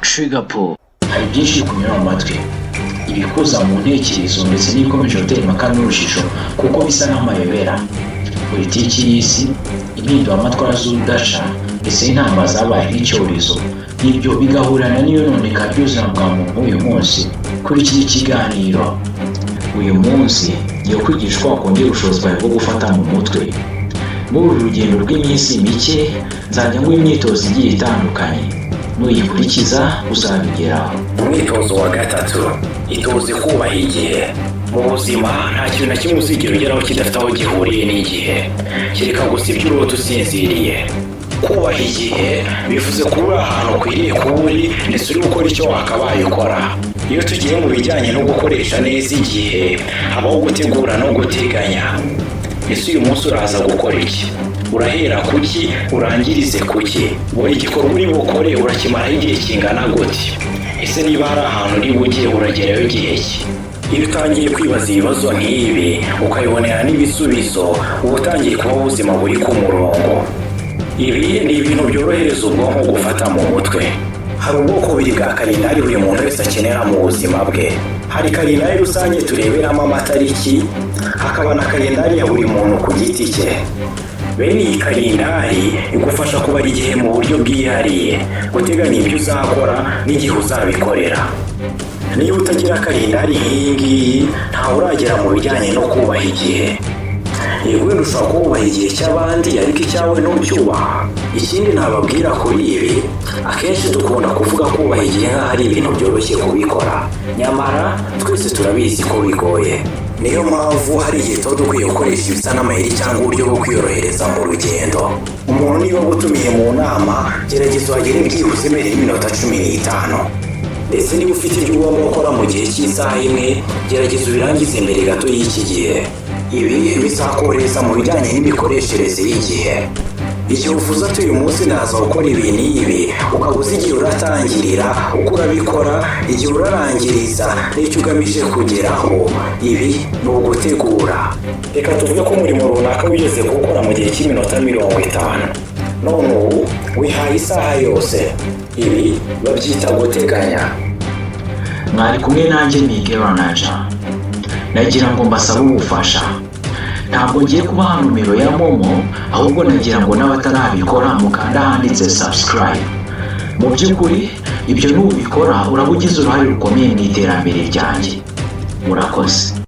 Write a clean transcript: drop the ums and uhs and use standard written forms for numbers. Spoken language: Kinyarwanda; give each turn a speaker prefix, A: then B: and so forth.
A: Trigger pull. Hari byinshi kunyura mu matwi, ibikuza mu ntekerezo ndetse n'ibikomeje gutera impaka n'urujijo kuko bisa nk'amayobera. Politiki y'isi, impinduramatwara z'urudaca ndetse n'intambara zabaye nk'icyorezo, ibyo bigahurana n'iyononeka ry'ubuzima bwa muntu uyu munsi. Kurikira ikiganiro uyu munsi, ngiye kwigisha uko wakongera ubushobozi bwawe bwo gufata mu mutwe. Muri uru rugendo rw'iminsi mike, nzajya nguha imyitozo igiye itandukanye, nuyikurikiza uzabigeraho.
B: Umwitozo wa gatatu: itoze kubaha igihe. Mu buzima nta kintu na kimwe uzigera ugeraho kidafite aho gihuriye n'igihe, kereka gusa ibyo urota usinziriye. Kubaha igihe bivuze kuba uri ahantu ukwiriye kuba uri, ndetse uri gukora icyo wakabaye ukora. Iyo tugiye mu bijyanye no gukoresha neza igihe, habaho gutegura no guteganya. Ese uyu munsi uraza gukora iki? Urahera kuki, urangirize kuki? Buri gikorwa uri bukore urakimaraho igihe kingana gute? Ese niba hari ahantu uri bujye, uragerayo igihe ki? Iyo utangiye kwibaza ibibazo nk'ibi, ukabibonera n'ibisubizo, uba utangiye kuba ubuzima buri ku murongo. Ibi ni ibintu byorohereza ubwonko gufata mu mutwe. Hari ubwoko bubiri bwa kalendari buri muntu wese akenera mu buzima bwe. Hari kalendari rusange tureberamo amatariki, hakaba na kalendari ya buri muntu ku giti cye. Bene iyi kalendari igufasha kubara igihe mu buryo bwihariye, guteganya ibyo uzakora n'igihe uzabikorera. Niba utagira kalendari nk'iyi ngiyi, ntawe uragera mu bijyanye no kubaha igihe. Yego, wenda ushobora kubaha igihe cy'abandi, ariko icyawe ntucyubaha. Ikindi nababwira kuri ibi, akenshi dukunda kuvuga kubaha igihe nk'aho ari ibintu byoroshye kubikora, nyamara twese turabizi ko bigoye. Niyo mpamvu hari igihe tuba dukwiye gukoresha ibisa n'amayeri cyangwa uburyo bwo kwiyorohereza mu rugendo. Umuntu niba agutumiye mu nama, gerageza uhagere byibuze mbere y'iminota 15. Ndetse niba ufite ibyo ugomba gukora mu gihe cy'isaha imwe, gerageza ubirangize mbere gato y'iki gihe. Ibi bizakorohereza mu bijyanye n'imikoreshereze y'igihe. Igihe uvuze ati: "Uyu munsi ndaza gukora ibi n'ibi", ukaba uzi igihe uratangirira, uko urabikora, igihe urarangiriza n'icyo ugamije kugeraho, ibi ni ugutegura. Reka tuvuge ko umurimo runaka wigeze kuwukora mu gihe cy'iminota 50, none ubu wihaye isaha yose. Ibi babyita guteganya.
A: Mwari kumwe nanjye Miguel Naja. Nagira ngo mbasabe ubufasha. Ntabwo ngiye kubaha nomero ya MoMo, ahubwo nagira ngo n'abatarabikora mukanda ahanditse subscribe. Mu by'ukuri ibyo nubikora uraba ugize uruhare rukomeye mu iterambere ryanjye. Murakoze.